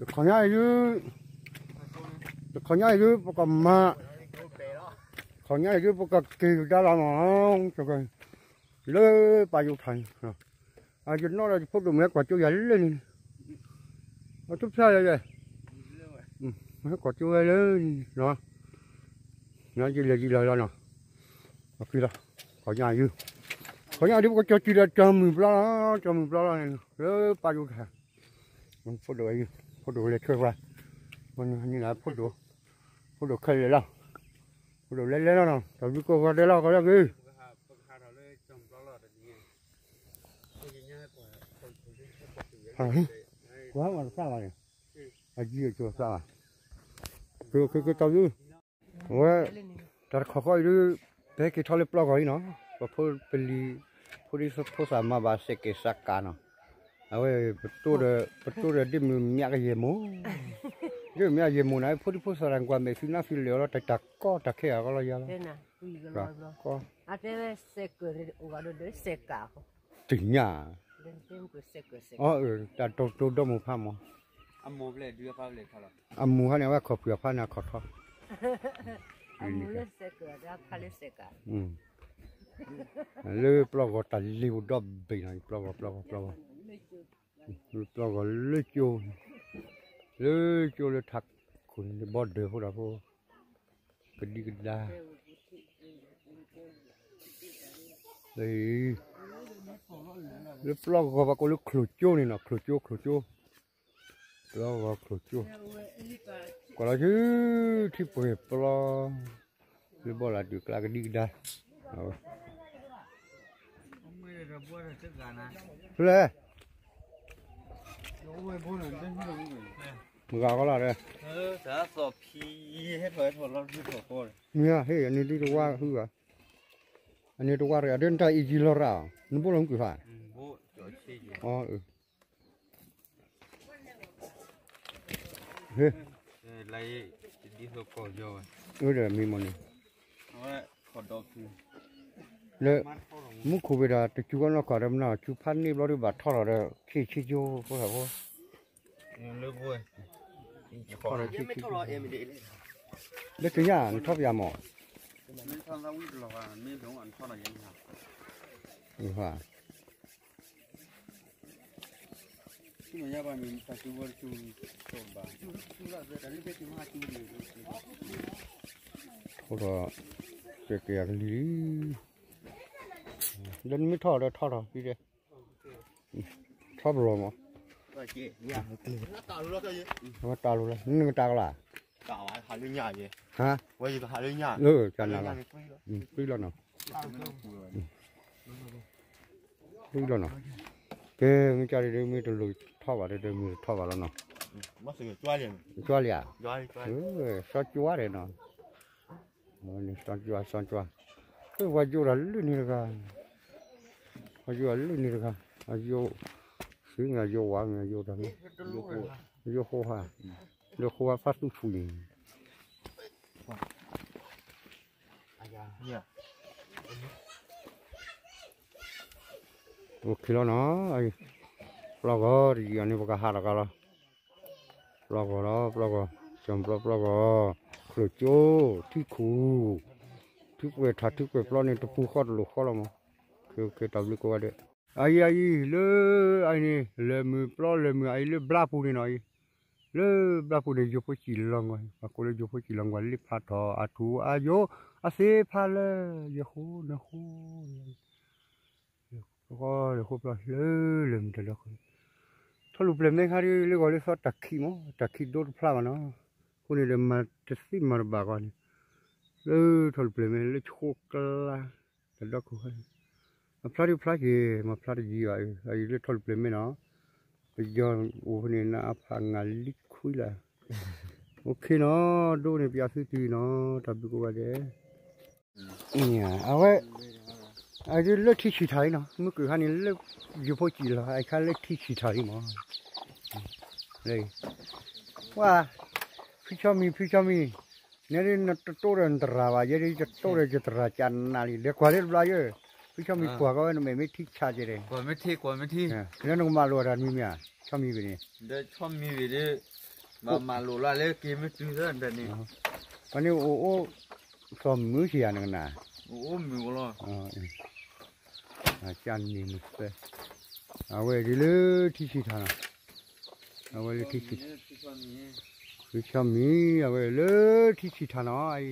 တခီညါအံၤဒုး, တခီညါအံၤဒုး ပကမၤ, တခီညါအံၤဒုး ပကက့ၤကဒါလီၤနီၤ, လၢပာ်ယိၤထါန့ၣ်, အယနီၣ်ဒီးယဖိဒိၣ်မ့ၢ်ဟဲကွၢ်ကၠိယၤလၢန့ၣ်, အထူၣ်ဖျါယၤယဲ, ဟဲကွၢ်ကၠိဝဲလၢန့ၣ်, ယလဲၤယံၤလီၤလီၤနီၤ, လီၤ, ခီညါအံၤ, ခီညါအံၤဒုး ပကကၠီၤစံၣ်ဒီးကၠီၤမုၢ်ဘျီလီၤ, ကၠီၤမုၢ်ဘျီလီၤန့ၣ် လၢပာ်ယိၤထါ ဖိဒိၣ်, ဖိဒိၣ်လဲၤဆွဲပှၤ, န့ၣ်ဖိဒိၣ်, ဖိဒိၣ်ခဲလၢာ်လီၤ, ဖိဒိၣ်လဲၤလဲၤလီၤနီၤ, တၢ်ဘျုးကိးဂၤဒဲးလီၤ ကီလၢဂ့ၤ, ကွၢ်မၤတသၣ်ဘၣ်န့ၣ်, အကံအကၠီသၣ်ဘၣ်, ကကတၢ်ဘျုး, ဝဲ, တၢ်တခီဃီအံၤဒုး, ပဟဲက့ၤထီၣ်လၢပျီဂီၤအံၤနီၤ, ပဖိပလံၤ, ဖိဒံဖိသၣ်မၤဘၣ်စဲးကဲးစးကးနီၤ, အဝဲ, ပတိၢ်ဒီးဒ့မုၢ်မၠးကယဲၢ်မိၢ်, ဒ့မုၢ်မၠးယဲၢ်မိၢ်န့ၣ် ဖိဒံဖိသၣ်တၢ်ကွၢ်မဲာ်သုနၢ်သုလၢာ်အီၤလီၤ တၢ်တၢ်ကီတၢ်ခဲအဂီၢ်လီၤယၤလီၤ, ကီ, တညၣ်, တၢ်တိၤတိၤဒီမိၢ်ဖးမး, အမိၢ်ဟါန့ၣ် အဝဲခီၣ်ဖုၣ်အဖါန့ၣ်အခီၣ်ထီၣ်, လၢပျီဂီၤတၢ်လ့ပူၤဒီဘ့ၣ်နီၤ, ပျီဂီၤ ပျီဂီၤ, ပျီဂီၤ, လၢကၠိလၢထးခိၣ်န့ၣ် ဘီဒၢးဖိဒီးဖိ, ကဒံကဒါ, လၢပျီဂီၤပှၤကိးလၢချိၣ်ကၠိန့ၣ်နီၤ, ချိၣ်ကၠိ ချိၣ်ကၠိ, ပျီဂီၤချိၣ်ကၠိ, ကွၢ်လီၤဆူ ထံပှဲၤပျီ, လၢဘီၣ်လၤတုၤကျါကဒံကဒါ, ဖဲလဲၣ်, မဂၤကီလီၤဒီး, မ့ၢ်ဟ့ၣ်အန့ၣ်ဒုတဝါဟုဘၣ်, အန့ၣ်တဝါရၣ် အဒၢနတၢ်အံၤယံၤလီၤရၣ်, နဘိလီၤမုၢ်ကွံာ်ဖး, အၢ, မံမီၢ်န့ၣ်, လၢ, မူခိၣ်ဘ့ၣ်ဒီး တစူၤကီနီၢ်ကီၢ်ဒီးမနုၤ စူၤဖးန့ၢ်ဘျီဒုးဘၣ်ထီၣ်လီၤဒီး ဆ့ဆ့ကၠိဖိသၣ်ဖိ လၢကညၣ်နထီၣ်ပယၤမး, အဃိဒီး, ကဲက့ၤယၤကလံၤလံ, လၢနမ့ၢ်ထီၣ်ဒီးထီၣ်ထီၣ်ဖံတဲ, ထီၣ်ပလီၢ်မး, အဝဲတၢ်လိၤလီၤ နကတၢ်ကလါ, ဟါ, လၢကနၤလီၤ, ကွံလီၤနီၤ, ကွံလီၤနီၤ, ကဲမ့ၢ်ကၢ်ဒ်မ့ၢ်တလိၣ်ထီၣ်ဘၣ်ဒီး မ့ၢ်တထီၣ်ဘၣ်လီၤနီၤ, ကွၢ်လံဧါ, စီကွၢ်ဒဲးနီၤ, စီကွၢ်, စီကွၢ်, ပှၤယိၣ်တၢ်လၢန့ၣ်တဂၤ, ပှၤယိၣ်တၢ်လၢန့ၣ်တဂၤ, အယိၣ်, သ့မ့ၢ်အယိၣ်ဝါမ့ၢ်အယိၣ်တၢ်မ့ၢ်, ယိၣ်ဃိဟါ, ယိၣ်ဃိဟါဖးသူၣ်ဆူၣ်န့ၣ် အိၣ်ခ့လီၤနီၤ, ပျီဂီၤတယံာ်အန့ၣ် ပကဟးလီၤကလီၤ, ပျီဂီၤလီၤ ပျီဂီၤ, ကၠီၤပျီပျီဂီၤ, ချိၣ်ကၠိ, ထံခိၣ်, ထံကွဲၤထးထံကွဲၤပျီန့ၣ် တပူၤဃီတလိာ်ဃီလီၤမး, ကဲတၢ်ဘျုးကိးဂၤဒဲး, အအံၤအအံၤလၢ, အအံၤန့ၣ် လဲၤမုာ်ပျီလဲၤမုာ်အအံၤလၢဘျါပူၤန့ၣ်နီၤအံၤ, လၢဘျါပူၤန့ၣ် ယိၤဖိစံၣ်လီၤကွၢ်, ပှၤကိးလၢယိၤဖိစံၣ်လီၤကွၢ် လ့ဖးထီၣ်အထူအယိၤ, အသ့ဖးလၢ, ယဃိနဃိ ဃီဃီလၢဃိဖျီလၢလၢမုၢ်တၢ်လၢဃီ, ထီၣ်လူၤပျဲၢ်မဲခါဒ်လၢဂီၤလၢသီတၢ်ခံးမး တၢ်ခံးဒိတဖျါဘၣ်နီၤ, အဃိန့ၣ်ဒီးမၤတသ့မၤတဘၣ်ဃီန့ၣ်, လၢထီၣ်လူၤပျဲၢ်မဲလၢဆှိကျါ, တၢ်ဒီခိၣ်ဃီန့ၣ်, မၤဖျါဒ်ဖျါက့ၤ မၤဖျါတယံၤဘၣ်, အအံၤလၢထီၣ်လူၤပျဲၢ်မဲနီၤ, ပယီၤအိၣ်ဖဲန့ၣ် နအါဖးငါလံခွံလၢ်, အိၣ်ခ့နီၤ, ဒိၣ်န့ၣ်ပယီၤသုတုၤနီၤ, တၢ်ဘျုးကိးဂၤဒဲး အဝဲ, အဒ်လၢထံဆံးထးလံနီၤ, မုၢ်ကုၢ်ခါန့ၣ်လၢ, ယိၤဖိစံၣ်လီၤ အခါလၢထံဆံးထးလံမး, ဝါ, ဖုဆီမံၤ ဖုဆီမံၤ, နဲဒ်နတတိၢ်ဒီးနတရၣ်ဘၣ် ယဲဒ်ယတိၢ်ဒီးယတရၣ်ကနးလံ ဒီးကွၢ်လၢတဘျီယဲ, ဖုဆီမံၤကွၢ်ကီဝဲနမဲာ်မ့ၢ်ထံဆးကဲဒဲး, လၢနကမၤလိာ်အတၢ်တမံၤမ့ၢ်ဧါ, ဆီမံၤဘ့ၣ်န့ၣ်, ဆီမံၤဘ့ၣ်ဒီး, မၤလိာ်လၢက့ၤမ့ၢ်တုၤသၢဒၣ်န့ၣ်, ပှၤန့ၣ်အိၣ်အိၣ်, သီၣ်မုၢ်ဆံးယၤနကနၣ်, အိၣ်မုၢ်အိၣ်လီၤ, ကန့ၣ်မုၢ်သၢ, အဝဲဒ်လၢထံဆံးထးနီၤ, အဝဲလၢထံဆံး, ဖုဆီမံၤ အဝဲလၢထံဆံးထးနီၤအံၤ,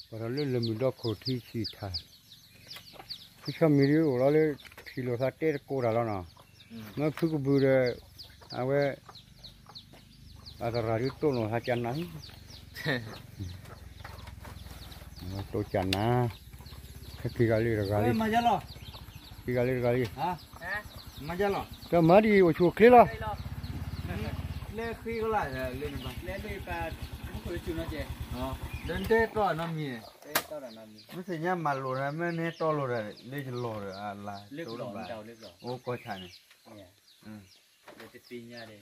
ပှၤထီၣ်လၢလၢၢ်မုၢ်ဒီခိၣ်ထံဆံးထး, ဖုဆီမံၤဒ်အိၣ်လီၤလၢထံၣ်လိာ်သးတဲတကိးတၢ်လီၤနီၤ, မ့ၢ်ဖုကဘုးဒီး, အဝဲ အသရၣ်ဒ်တိၢ်နီၣ်ဟးကနၤ, တိၢ်ကနၤ, ဟဲက့ၤဂၤလၢတဂၤလံ, က့ၤဂၤလၢတဂၤလံ, တမၤဒ်အံၤအိၣ်ဆူၣ်အိၣ်ချ့လီၤ, လၢဃ့ကလါ, လၢတဲတီၢ်နီတမံၤ, မ့ၢ်သ့ၣ်ညါမၤလိာ်တၢ် မ့ၢ်နဟဲတီလိာ်တၢ် လၢယလီၢ်ဒီးအလၤ, အိၣ်ကီၢ်ဆၣ်န့ၣ်,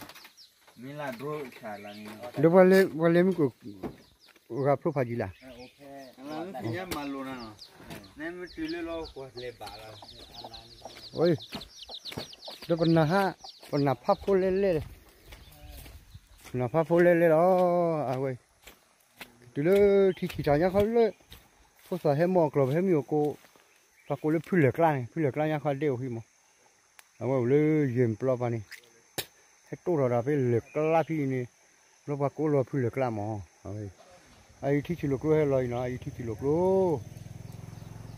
မ့ၢ်လၢဒြိဆၣ်လၢန့ၣ်, ဒီးပှၤလဲၤမုၢ်ကိၣ်, ဂၤဖျိဖးယံၤလၢ်, မ့ၢ်သ့ၣ်ညါမၤလိာ်နၤနီၤ, နမ့ၢ်တုၤလၢလီၤကွၢ်လဲၤဘၣ်လီၤ, ဒီးပနၢ်ဟး, ပနၢ်ဖးဖိလဲၣ်လဲၣ်, ပနၢ်ဖးဖိလဲၣ်လဲၣ်လီၤ, အဝဲ တုၤလၢထံဆံးထးညါခီလၢ, ဖိသၣ်ဟဲမီၢ်အကျိၤ ပဟဲမံအိၣ်ကိး, ပှၤကိးလၢဖုလဲၢ်ကျါန့ၣ် ဖုလဲၢ်ကျါညါခီဒဲအိၣ်ဟံၣ်မး, အဝဲအိၣ်လၢယဲၢ်ပျီပၤန့ၣ်, ဟဲတိၢ်ထီၣ်တၢ်ဖဲလဲၢ်ကျါဖဲအံၤန့ၣ်, ဘျီပှၤကိးလီၤဖုလဲၢ်ကျါမး, အအံၤထံဆံးလိာ်ကျိဟဲလီၤအံၤနီၤ အအံၤထံဆံးလိာ်ကျိ,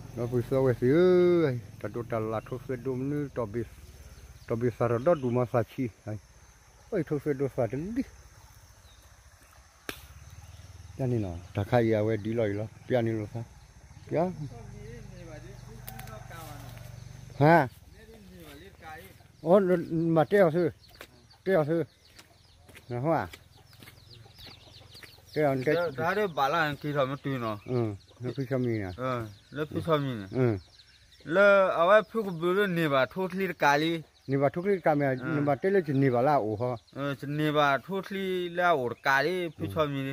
ဒီပုၢ်ဝဲၢ်သ့ၣ်ဧၢ, တၢ်ဒိးတၢ်လၢ်ထိးသဲးဒိမနုၤ, တီၢ်ဘ့ၣ်သၣ်ထီၣ်ဒီဒူၣ်မၤသၣ်ဆံး, အံၤထိးသဲးဒိသၣ်တလံ ပျၢ်န့ၣ်လီၤ, တၢ်ခါအံၤအဝဲဒ်လီၤအံၤလီၤ ပျၢ်န့ၣ်လိာ်သး, ပျၢ်, ဟါ, အိ မၤတဲအီၤသု, တဲအီၤသု, နဟါ, တဲအီၤ, တၢ်ဒ်ဘၣ်လၢက့ၤထီၣ်မ့ၢ်တုၤနီၤ, လၢဖုဆီမံၤန့ၣ်, လၢဖုဆီမံၤန့ၣ်, လၢအဝဲဖုကဘုးလၢန့ၢ်ဘၣ်ထိချံတကးလံ, န့ၢ်ဘၣ်ထိချံတကးမ့ၢ်, နဘၣ်တဲလၢကန့ၢ်ဘၣ်လၢအအိၣ်ဟီ, ကန့ၢ်ဘၣ်ထိချံလၢအအိၣ်တကးလံ ဖုဆီမံၤလ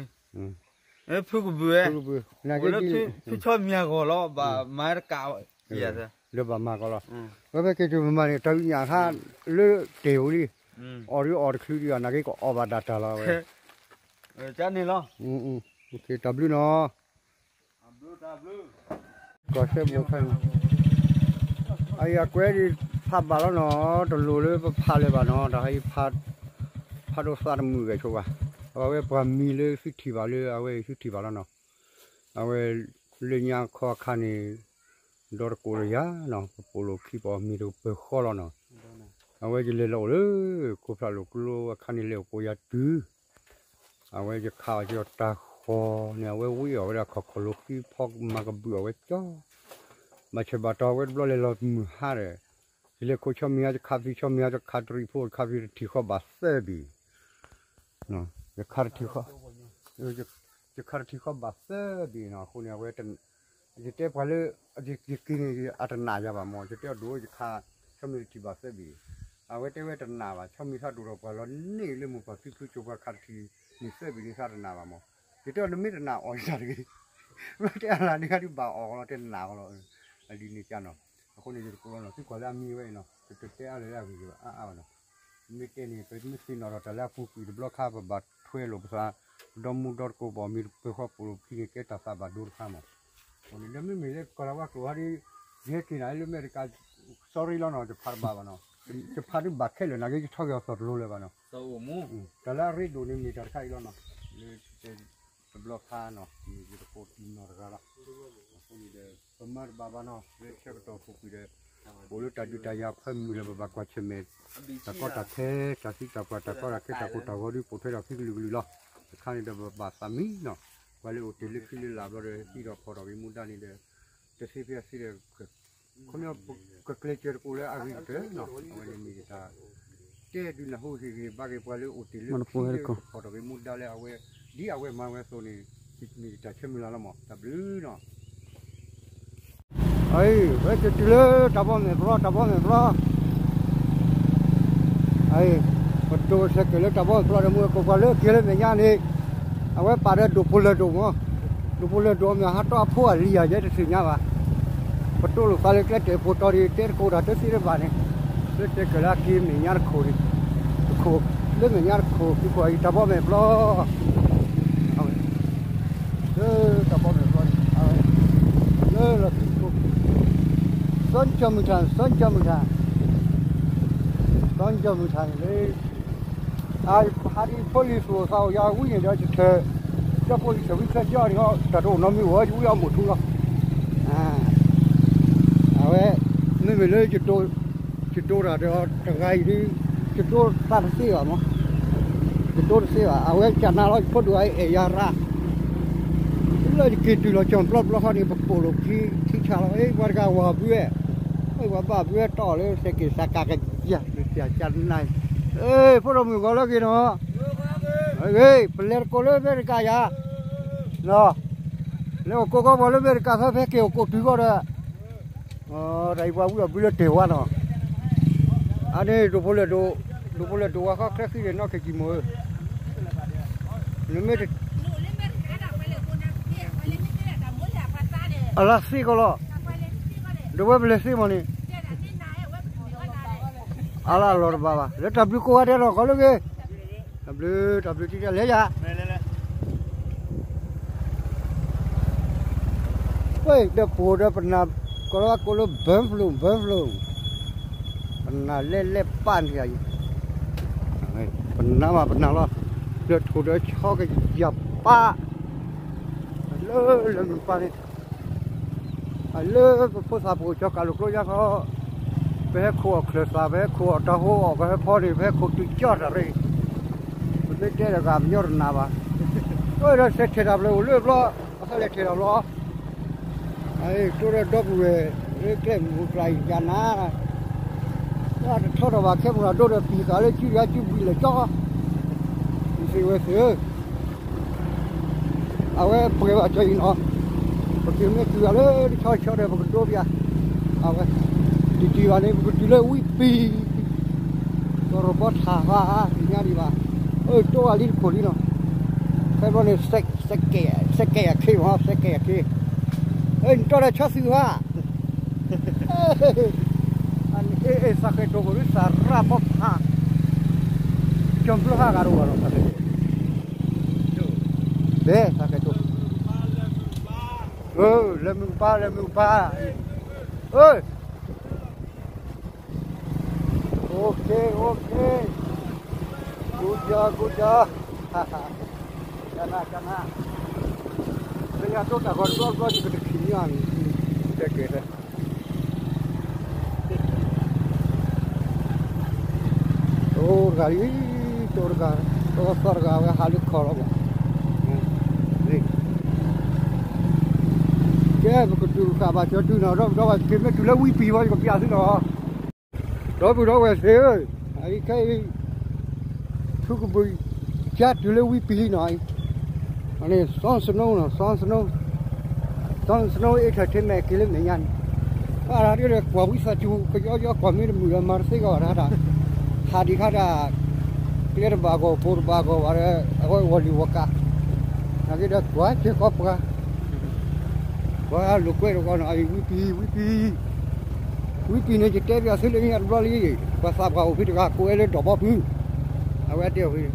ံ, ဖုကဘုးဝဲ, လၢဖုဆီမံၤအဂီၢ်လီၤ ဘၣ်မၤတကး, လၢဘၣ်မၤကီးလီၤ, ဝဲဖဲက့ၤတုၤမၤန့ၣ် တၢ်ညၣ်ခါလၢတဲာ်ဧိၤလံ, အီၣ်ဒ်အီၣ်တချုးဒံးအီၤ နာ်က့ကအီၣ်ဘၣ်ဒၣ်တၢ်လီၤဝဲ, တၢ်ဘျုးနီၤ, ကီၢ်စဲးဘိၣ်ခါန့ၣ်, အအံၤအကွဲးဒ်ဖးဘၣ်လီၤနီၤ, တလိၣ်လၢပဖးလၢၤဘၣ်နီၤ, တၢ်ဟဲဖးဒိးသးတမုာ်ဂဲၤဆိဘၣ်, အဝဲပှၤမံၤလၢသုထံၣ်ဘၣ်လၢအဝဲသုထံၣ်ဘၣ်လီၤနီၤ, အဝဲလၢညါခီအခါန့ၣ်, ဒီတကိးလၢယၤနီၤ ပပိာ်လိာ်ခံပအီၣ်မ့ၤတကပၢၤဃီလီၤနီၤ, အဝဲယလဲၤလီၤအိၣ်လၢ ကိးဖျၢၣ်လိာ်ကျိအခါန့ၣ်လဲၤအိၣ်ကိးယၤတုၤ အဝဲယခးအီၤကီတၢ်ဃီၤန့ၣ် အဝဲဝံအီၣ်ဝဲဒၣ်ခီၣ်ခီၣ်လိာ်ဃံဖီမၤကဘုးအီၣ်ဝဲကၠီ, ဘၣ်ဆၣ်ဘၣ်တီၢ်အဝဲတဘျီလဲၤလီၤမုၢ်ဟါဒီး, ယလဲၤခိးဆီမံၤဧါ ယခးဖံးဆီမံၤဧါ ယခးတရံးဖိ ယခးဖံးတထံၣ်ဃီဘၣ်သၢဘ့ၣ်, ယခးတထံၣ်ဃီ, ယခးတထံၣ်ဃီဘၣ်သၢဘ့ၣ်နီၤ အဃိန့ၣ် အဝဲ ယတဲပှၤလၢ ယက့ၤန့ၣ် အတနာ်ယၤဘၣ်မး ယတဲအဒိၣ် ယခး ဆီမံၤတထံၣ်ဘၣ်သၢဘ့ၣ်, အဝဲတဲဝဲတနာ်ဘၣ် ဆီမံၤသးဒိၣ်ထီၣ်ပှၤလီၤန့ၢ်လၢမိၢ်ပၢ်ဖံဖုကၠိပှၤခးတထံၣ်န့ၣ်သၢဘ့ၣ်န့ၣ်သးတနာ်ဘၣ်မး, ယတဲအီၤနမ့ၢ်တနာ်အီၣ်ယၤတဂ့ၤ, မ့ၢ်တဲအလၤန့ၣ်ဒုးဘၣ်အီၣ်လီၤ တဲနာ်အီၤလီၤ, အလံၤန့ၣ်ကၢ်နီၤ, အဃိန့ၣ် ယတကိးလီၤနီၤ သုကွၢ်လၢအမံဝဲအံၤနီၤ ပတတဲအါလၢၤလၢအဂ့ၢ်ဂ့ၤဘၣ်အါအါဘၣ်နီၤ မ့ၢ်တဲန့ၣ် ပမ့ၢ်သ့ၣ်နီၣ်ထီၣ်တၢ်လၢအပူၤကွံာ်တဘျီခါ ပဘၣ်ထွဲလိာ်ပသး, ပဒီမူဒီတကိး ပအီၣ်မ့ၤတပၢၤဃီပိာ်လိာ်ပခံန့ၣ် ကဲတၢ်သးဘၣ်ဒိတခါမး, အဃိန့ၣ် ဒီးမ့မ့ၢ်လၢကီၢ်လၤဝါကျိာ်ဟီဒီး ယဟဲက့ၤနၤလၢအမဲရကၤ sorry လီၤနီၤ ယဖးတဘၣ်ဘၣ်နီၤ, ယဖးဒုးဘၣ်ခဲလၢာ် နာ်က့ယထီၣ်က့ၤအီၤသီၣ်တလိၤလၢၤဘၣ်နီၤ, တၢ်လၢအရ့ဒိၣ်န့ၣ်မ့ၢ်တၢ်တခါအံၤလီၤနီၤ, လၢ တဘျီခါနီၤ မ့ၢ်ယတကိးတံၢ်နီၢ်တဂၤလီၤ, အဃိန့ၣ်ဒီး ပမၤတဘၣ်ဘၣ်နီၤ လၢဆၢကတီၢ်ပူၤကွံာ်ဒီး အိၣ်လၢတၢ်ဒုးတၢ်ယၤဖၢမုၢ်လၢပဘၣ်ကွၢ်ဆၢၣ်မဲာ် တၢ်ကီတၢ်ခဲ တၢ်သံတၢ်ပှၢ် တၢ်ကီတၢ်ခဲ တၢ်ကိၢ်တၢ်ဂီၤဒုးပိာ်ထွဲထီၣ်ခံကလုာ်ကလုာ်လီၤ, တခါန့ၣ်ဒီးပဘၣ်သးမံနီၤ, ပှၤလၢအိၣ်တ့ၢ်လၢခံလၢလာ်ဘျီဒီး ဟံးဒီးဖီၣ်ထီၣ်က့ၤမူဒါန့ၣ်ဒီး တသ့ဖဲအသ့ဒီး ခီပညီ ကကျဲးစၢးတကိးလၢအဂ့ၤကတၢၢ်နီၤ အဝဲန့ၣ်မ့ၢ်တၢ် တဲဒုးနၢ်ဟူဟ့ၣ်ဂ့ၤဘၣ်က့ၤပှၤလၢအိၣ်တ့ၢ်လၢခံ လၢကဖီၣ်ထီၣ်က့ၤမူဒါလၢအဝဲ ဒ်အဝဲမၤဝဲအသိးန့ၣ် မ့ၢ်တၢ်ဆၢမုၢ်လၢ်လီၤမး တၢ်ဘျုးနီၤ အံၤ ဝဲကတုၤလၢတၢ်ဘီမဲာ်ဘျီ တၢ်ဘီမဲာ်ဘျီ အံၤ ပတိၢ်ဆဲးက့ၤလၢတၢ်ဘီမဲာ်ဘျီဒီး မ့ၢ်ကိးပှၤလၢက့ၤလၢမဲာ်ညါန့ၣ် အဝဲပာ်ဒီးဒိၣ်ဖိလၢၢ်ဒိၣ်မး ဒိၣ်ဖိလၢၢ်ဒိၣ်မ့ၢ် ဟးတီအဖိအလံၤယၤ ယဲတသ့ၣ်ညါဘၣ် ပတိၢ်လိာ်သးလၢကျဲတဲာ်ဖိတီၤဒံး တဲတကိးတၢ်တသ့တဘၣ်န့ၣ် လၢတဲကၢၢ်လၢအက့ၤမဲာ်ညါတခိၣ်န့ၣ် တခိၣ် လၢမဲာ်ညါတခိၣ် ဖုခိၣ်အံၤ တၢ်ဘီမဲာ်ဘျီ, လၢတၢ်ဘီမဲာ်ဘျီန့ၣ် လၢလီၢ်ခံခိၣ် စီၤကၠီမုၢ်ထၣ် စီၤကၠီမုၢ်ထၣ် စီၤကၠီမုၢ်ထၣ်န့ၣ်လၢ အဟးဒ်ဖိလံၤသူၣ်အိၣ်သးအိၣ်ယၤဝံၤန့ၣ်ဒီး ယထၢၣ် ကၠီဖိလံၤထၢၣ်ဝံၤဖဲကၠီန့ၣ် တၢ်တအိၣ်နီတမံၤအိၣ် ယဝံအီၣ်မိၢ်ထူလီၤ. အဝဲ မ့မ့ၢ်လၢ ယဒိတၢ်တဂၤအံၤဒုး ယဒိသးတသ့ဘၣ်မး, ယဒိတသ့ဘၣ် အဝဲကနၣ်လီၤ ယဖိဒိၣ်အံၤအဲၣ်ယၤရၣ်, လၢယက့ၤတုၤလီၤကၠီၣ်ဘျီဘျီဃီန့ၣ် ပကိာ်လိာ်ခံထံဆးလီၤ အ့ ပှၤတဂၤဝၤဘုဝဲ, အ့ ပှၤဘၣ်ဘုဝဲတီၢ်လၢသဲက့ၤသးကးကယၤ ကနၣ်, အ့ ဖိဒိၣ်မုၣ်ဂီၤလၢဂ့ၤနီၤ, ပလဲၤတကိးလၢအမဲရကၤယၤ, လဲၤအိၣ်ကိးကီးပှၤလၢအမဲရကၤသၢဖဲက့ၤအိၣ်ကိးတုၤဃီဒီး တၢ်အံၤပှၤဝံအီၣ်ဘုလၢတဲာ်ဝါနီၤ, အန့ၣ် ဒိၣ်ဖိလၢဒိၣ်, ဒိၣ်ဖိလၢဒိၣ်ဝါဃီချၢဃံန့ၣ် နီၢ်ခ့ကံမိၢ်ဧၢ, နမ့ၢ်တ အလါသ့ကီးလီၤ, ဒီးဝဲပလဲၤသ့မးန့ၣ်, အလါအလီၢ်တဘၣ်ဘၣ် လၢတၢ်ဘျုးကိးဂၤဒဲးနီၤ ကီးလၢဂ့ၤ, တၢ်ဘျုး တၢ်ဘျုးတံၢ်တၢ်လဲၤယၤ ပှဲၤဒီးပှိၤဒီးပနၢ် ကီးလၢကိးလၢ ဘၢဖလိၣ် ဘၢဖလိၣ်, ပနၢ်လဲၣ်လဲၣ်ပၢ်န့ၣ်ယၤအံၤ, ပနၢ်မးပနၢ်လီၤ, လၢထိၣ်ဒီးဆီကယၤပၢ်, လၢလၢမုၢ်ပၢ်န့ၣ် လၢပဖိသၣ်ပှိၤကၠီကးလိာ်ကျိယါခီ, ပဟဲခိးအီၣ်ချၢၣ်သး ပဟဲခိးအီၣ်တၢ်ဟိအီၣ် ပဟဲဖီန့ၣ် ပဟဲခိးတုၤကၠီတၢ်ရ့, ပမ့ၢ်တဲတဂၤပညီတနၢ်ဘၣ်, အဝဲဒီးစဲးထဲးတၢ်ဖျၢၣ်အိၣ်လၢပျီ, အသးလဲၤထဲးတၢ်ဖျၢၣ်, ကျိဒီးဒီပုၢ်ဝဲၢ်, လၢကျဲမုၢ်ကျါအံၤယၤနၤ, တၢ်တထီထီၣ်ဘၣ် ခဲမုၢ်လၢ်ဒိၣ်ဒီးပံာ်ဃာ်လၢစုယၤစုဘှံးလၢာ်ကၠီ, မုၢ်သ့ၣ်ဝဲသ့ၣ်ဧၢ အဝဲပှဲၤဘၣ်ကၠီအံၤနီၤ, ပက့ၤမ့ၢ်တုၤအီၤလၢတဆီဆီဒီး ပကဒိပယၤ, အဝဲ တတုၤဘၣ်န့ၣ် ပကတုၤလၢဝံပံၤ, ကရီဘီထၣ်ဘၣ် သ့ၣ်ညါဒံးဘၣ်, အၢ တိၢ်ဂၤလံတခိၣ်လံနီၤ, ဖဲဘျီန့ၣ် စဲးကဲးအခ့မး စဲးကဲးအခ့, အၢ နတီၢ်ဒီးဆီသုးဧါ အ့ သးဃဲးတိၢ်ကရူၢ်သးရၣ်ဘီဖး, ကၠီဘျီဟးဂၤတအိၣ်ဘၣ်နီၤ သးဃဲးတိၢ်, ဘဲသးဃဲးတိၢ်, လဲၤမုၢ်ကပၤ လဲၤမုၢ်ကပၤ, အၢ OK OK, good job good job, ကနၣ်ကနၣ်, လၢညါတိၢ်တၢ်ဃီတဘျီဘျီ ယကတထံၣ်န့ၢ်အီၤန့ၣ်, တဲကဲးတဲ တိၢ်တဂၤလံ, တိၢ်တဂၤ, တိၢ်သီတဂၤဝဲဟးလၢခီလီၤ, ကဲ ပကတုၤဃာ်ဘၣ်ကၠီတုၤနီၤ ဒီပုၢ်ဒီဝဲၢ် က့ၤမ့ၢ်တုၤလၢဝံပံၤဘၣ် ယကပျးသုနီၤ ဒီပုၢ်ဒီဝဲၢ်သ့ၣ်ဧၢ, အအံၤခဲအံၤ ဖုကဘုး ကတုၤလၢဝံပံၤလံနီၤ, အန့ၣ် soft snow နီၤ soft snow, soft snow entertainment က့ၤလၢမဲာ်ညါန့ၣ်, အတၢ်ဒ်ဒီးကွၢ်ဝံသးစူၤ ကယီကယီကွၢ်မ့ၢ်တမုာ်ဒီးမၤတသ့ကီးဘၣ်တၢ်, ဟးဒံးခါတၢ် ကျဲတဘၣ်ဂီၢ် ဘိတဘၣ်ဂီၢ်ဘၣ်ဒီး အဝဲဂီၢ်လံၤဝီၤကး, နာ်က့ဒီးကွၢ်စဲးကီးပှၤ ပှၤလိာ်ကွဲတဂီၢ်နီၤ အံၤဝံပံၤ ဝံပံၤ, ဝံပံၤန့ၣ် ယတဲပၠးသုလၢညါတဘျီလံ, ပှၤသးပှၢ်အိၣ်ဖဲတဂၤ ကိးဝဲလၢဒီးဘီဖု, အဝဲတဲအီၤဖဲ,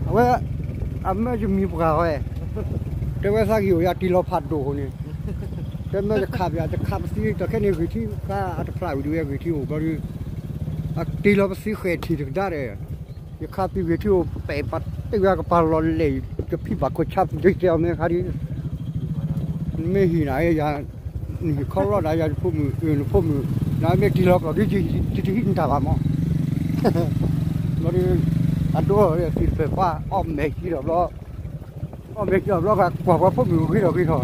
အဝဲ အမၢယမံၤပှၢ်ဝဲ, တဲဝဲသးက့ၤအိၣ်ယၤတ့ၢ်လီၤဖးဒိၣ်အဃိန့ၣ်, တဲမၢယခးပၠး တခးပသံ တၢ်ခဲန့ၣ်ဂ့ၤထံခါ အတဖျးဝံၤဒ်ဝဲဂ့ၤထံအိၣ်ဘျီဒီး, အတ့ၢ်လီၤပသံဃဲးထံၣ်တကဒါဒီး ယခါပံၤဂ့ၤထံအိၣ်ပဲာ်ပာ်တ့ၢ်ဝဲကပၤလီၤလဲၣ် ကဖံးဘၣ်ခိၣ်ဆါပဒ့တဲအီၤမ့ၢ်ခါဒ်, နမ့ၢ်ဟံၣ်နၤယၤ, နဟံၣ်ခီလီၤဒၣ်ယၤယဖိမုၣ်, နဖိမုၣ်, နမ့ၢ်တ့ၢ်လီၤကျီၢ်ဒ်ယတဟံးနတၢ်ဘၣ်မး, ဘျီဒီး, အဒိသံတဖျၢၣ်ပှၤ အီၣ်မဲာ်ဟံးဒီးဘျီ အီၣ်မဲာ်ဟံးဒီးဘျီ ကွၢ်ပှၤဖိမုၣ်ဂ့ၤထီၣ်ဂ့ၤထီၣ်,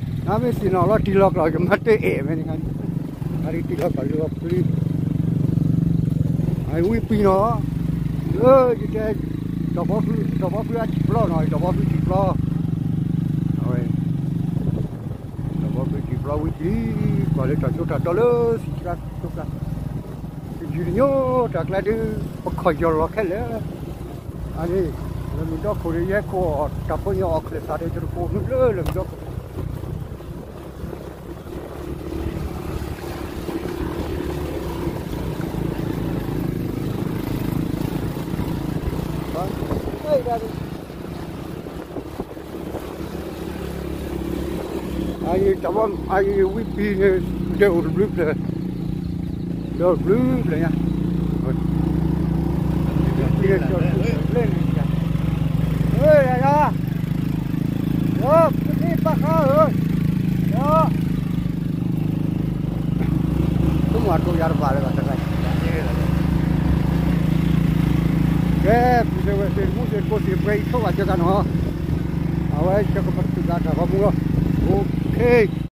နမ့ၢ်သ့ၣ်နီၣ်လီၤတ့ၢ်လီၤကျီၢ် ယမၤတအဲၣ်မဲာ်န့ၣ်, အတ့ၢ်လီၤကျီၢ်လၢပှၤဖုလံ အဝံပံၤနီၤ, လၢယတဲ, ဒီးဘီဖု, ဒီးဘီဖုအထံၣ်ပျီနီၤ, ဒီးဘီဖုထံၣ်ပျီ, အဝဲ, ဒီးဘီဖုထံၣ်ပျီဝံပံၤ, ကွၢ်လၢတၢ်စိတၢ်တီလၢသံၣ်ကျါ, တယုၢ်တညိတၢ်ကျါဒုး, ပခီၣ်ယီၢ်လီၤခဲလၢာ်, အန့ၣ်, လၢမုၢ်ဒီခိၣ်ဒီး ယဟဲခိၣ်အီၣ်တၢ်ဖိညါအီၣ်ချၢၣ်သးဒီး ယတကိးမုၢ်လၢလၢမုၢ်ဒီခိၣ် ဒီး အံၤတၢ်ဘီ အံၤဝံပံၤန့ၣ် ဒဲအိၣ်တဘျုးဖျၢၣ်, ဒဲအိၣ်တဘျုးဖျၢၣ်ညါ, ဝံပံၤန့ၣ် ဒဲအိၣ်တဘျုးဖျၢၣ်န့ၣ်, ယၤ, ယၤ, ယၤ, ဆိကမိၣ်အတိယၤတဘၣ်လၢၤဘၣ်တဂၤ, ကဲ, ပူၤစ့ဝဲသ့ၣ်တမူသ့ၣ်တကိးသ့ၣ်ပှဲၤအံၤ ဆိဘၣ်စၢၤကနီၤ, အဝဲစၢၤကပတုာ်သးတၢ်ဂီၤမူလီၤ, အိၣ်ခ့